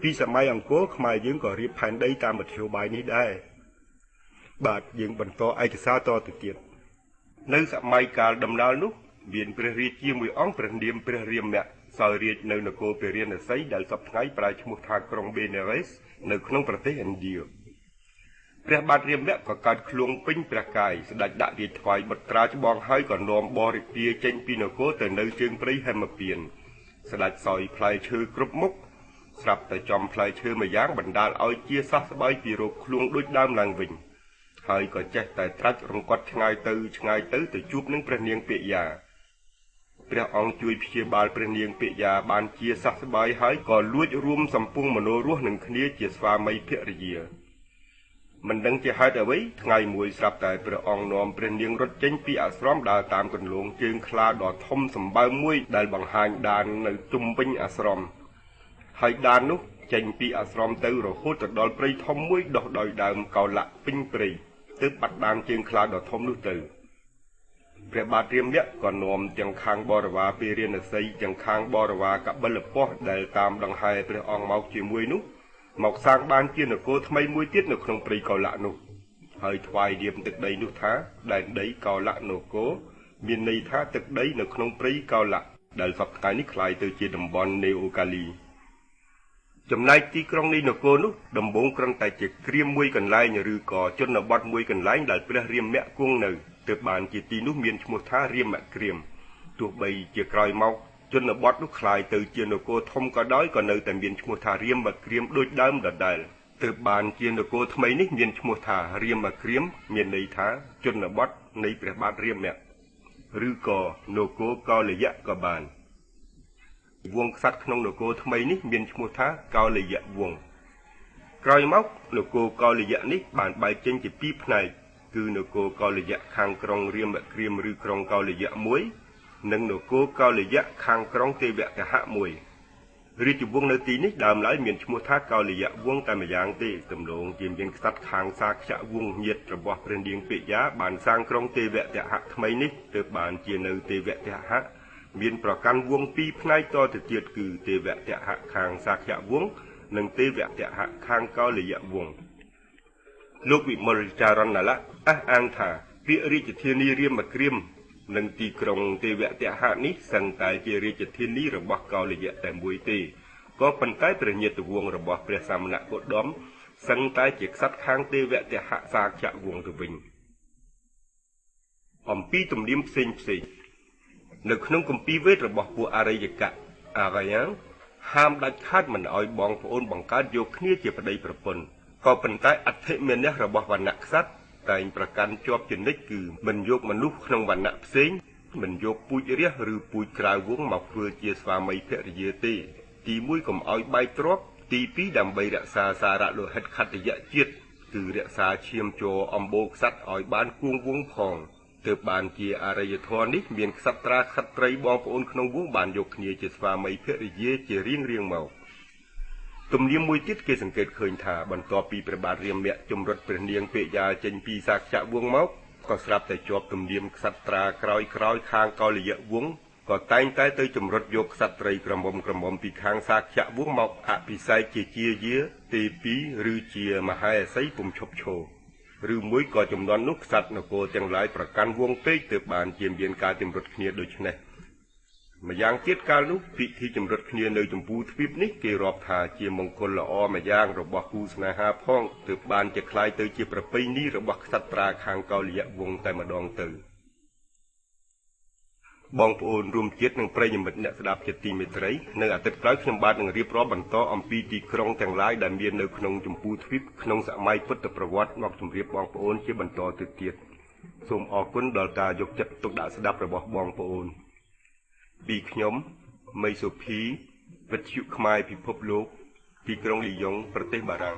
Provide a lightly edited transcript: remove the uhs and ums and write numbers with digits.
ពីសម័យអង្គរខ្មែរយើងក៏រៀបផែនដីតាមមធ្យោបាយនេះដែរបាទយើងបន្តឯកសារតទៅទៀតនៅសម័យកាលដំណើរនោះមានព្រះរាជាមួយអង្គព្រះនាមព្រះរាមៈសោយរាជនៅនគរពារាណសីដែលសព្វថ្ងៃប្រើឈ្មោះថាក្រុងបេណារ៉េសនៅក្នុងប្រទេសឥណ្ឌាព្រះបាទរាមៈក៏កើតឃ្លួងពេញព្រះកាយស្ដេចដាក់រាជថ្វាយបុត្រាច្បងហើយក៏នាំបរិពារចេញពីនគរទៅនៅជើងព្រៃហេមពៀនស្ដេចសោយផ្លែឈើគ្រប់មុខស្រាប់តែចំផ្លែឈើមួយយ៉ាងបណ្ដាលឲ្យជាសះស្បើយពីរោគឃ្លួងដូចដើមឡើងវិញហើយក៏ចេះតែត្រាច់រង្គត់ឆ្ងាយទៅឆ្ងាយទៅទៅជួបនឹងព្រះនាងពិយាព្រះអង្គជួយព្យាបាលព្រះនាងពិយាបានជាសះស្បើយហើយក៏លួចរួមសំពងមនោរស់នឹងគ្នាជាស្វាមីភរិយាមិនដឹងជាហេតុអ្វីថ្ងៃមួយស្រាប់តែព្រះអង្គនាំព្រះនាងរត់ចេញពីអាស្រមដើរតាមគន្លងជើងខ្លាដ៏ធំសម្បើមមួយដែលបង្ហាញដាននៅជុំវិញអាស្រមហើយដាននោះចេញពីអាស្រមទៅរហូតទៅដល់ព្រៃធំមួយដុះដោយដើមកោលៈពេញព្រៃទើបបាត់ដានជើងខ្លាដ៏ធំនោះទៅព្រះបាទរាមៈក៏នាំទាំងខាងបរិវារពារាណសីទាំងខាងបរិវារកបិលពស្ត្រដែលតាមដង្ហែព្រះអង្គមកជាមួយនោះមកសាងបានជានគរថ្មីមួយទៀតនៅក្នុងព្រៃកោលៈនោះហើយថ្វាយនាមទឹកដីនោះថាដែនដីកោលៈនគរមានន័យថាទឹកដីនៅក្នុងព្រៃកោលៈដែលសព្វថ្ងៃនេះក្លាយទៅជាតំបន់នេអូកាលីចំណែកទីក្រុងនៃនគរនោះដំបូងគ្រាន់តែជាគ្រាមមួយកន្លែងឬក៏ជនបទមួយកន្លែងដែលព្រះរាមៈគង់នៅទើបបានជាទីនោះមានឈ្មោះថារាមគ្រាមទោះបីជាក្រោយមកជនបទនោះក្លាយទៅជានគរធំក៏ដោយក៏នៅតែមានឈ្មោះថារាមគ្រាមដូចដើមដដែលទើបបានជានគរថ្មីនេះមានឈ្មោះថារាមគ្រាមមានន័យថាជនបទនៃព្រះបាទរាមៈឬក៏នគរកោលយៈក៏បានវង្សក្សត្រក្នុងនគរថ្មីនេះមានឈ្មោះថាកោលយៈវង្សក្រោយមកនគរកោលយៈនេះបានបែកចេញជាពីរផ្នែកគឺនគរកោលយៈខាងក្រុងរាមគ្រាមឬក្រុងកោលយៈមួយនិងនគរកោលយៈខាងក្រុងទេវកហៈមួយរាជវង្សនៅទីនេះដើមឡើយមានឈ្មោះថាកោលយៈវង្សតែម្យ៉ាងទេទំនងជាមានក្សត្រខាងសាខ្យវង្សញាតិរបស់ព្រះនាងពិយាបានសាងក្រុងទេវកហៈថ្មីនេះទើបបានជានៅទេវកហៈមានប្រកាន់វង្សពីរផ្នែកតទៅទៀតគឺទេវកហៈខាងសាខ្យវង្សនិងទេវកហៈខាងកោលយៈវង្សលោកវិមលចារណលៈអះអាងថាពាក្យរាជធានីរាមគ្រាមនិងទីក្រុងទេវកហៈនេះសឹងតែជារាជធានីរបស់កោលយៈតែមួយទេក៏ប៉ុន្តែព្រះញាតិវង្សរបស់ព្រះសមណគោតមសឹងតែជាក្សត្រខាងទេវកហៈសាខ្យវង្សទៅវិញអំពីទំនៀមផ្សេងផ្សេងនៅក្នុងគម្ពីរវេទរបស់ពួកអរិយកៈអារយ៉ាងហាមដាច់ខាតមិនឲ្យបងប្អូនបង្កើតយកគ្នាជាប្តីប្រពន្ធក៏ប៉ុន្តែអធិមានះរបស់វណ្ណៈក្សត្រតែងប្រកាន់ជាប់ជានិច្ចគឺមិនយកមនុស្សក្នុងវណ្ណៈផ្សេងមិនយកពូជរាសឬពូជក្រៅវង្សមកធ្វើជាស្វាមីភរិយាទេទី1កុំឲ្យបែកទ្រព្យទី2ដើម្បីរក្សាសារៈលោហិតខត្តយៈជាតិគឺរក្សាឈាមជ័រអំបូរក្សត្រឲ្យបានគង់វង្សផងទើបបានជាអរិយធម៌នេះមានក្សត្រាក្សត្រីបងប្អូនក្នុងវង្សបានយកគ្នាជាស្វាមីភរិយាជារៀងរៀងមកទំនៀមមួយទៀតគេសង្កេតឃើញថាបន្ទាប់ពីព្រះបាទរាមៈជំរុតព្រះនាងពិយាចេញពីសាខ្យវង្សមកក៏ស្រាប់តែជាប់ទំនៀមក្សត្រាក្រោយក្រោយខាងកោលយៈវង្សក៏តែងតែទៅជំរុតយកក្សត្រីក្រមុំក្រមុំពីខាងសាខ្យវង្សមកអភិសេកជាជាយាទេពីឬជាមហេសីពុំឈប់ឈរឬមួយក៏ចំនួននោះក្សត្រនគរទាំងឡាយប្រកាន់វង្សពេកទើបបានជាមានការជំរុតគ្នាដូចនេះម្យ៉ាងទៀតកាលនោះពិធីជំរុតគ្នានៅចម្ពូទ្វីបនេះគេរាប់ថាជាមង្គលល្អម្យ៉ាងរបស់គូស្នេហាផងទើបបានជាក្លាយទៅជាប្រពៃណីរបស់ក្សត្រាខាងកោលយៈវង្សតែម្ដងទៅបងប្អូនរួមជាតិនិងប្រិយមិត្តអ្នកស្ដាប់ជាទីមេត្រីនៅអាទិត្យក្រោយខ្ញុំបាទនឹងរៀបរាប់បន្តអំពីទីក្រុងទាំងឡាយដែលមាននៅក្នុងចម្ពូទ្វីបក្នុងសម័យពុទ្ធប្រវត្តិមកជម្រាបបងប្អូនជាបន្តទៅទៀតសូមអរគុណដល់ការយកចិត្តទុកដាក់ស្ដាប់របស់បងប្អូនពីខ្ញុំមីសុភីវិទ្យុខ្មែរពិភពលោកទីក្រុងលីយ៉ុងប្រទេសបារាំង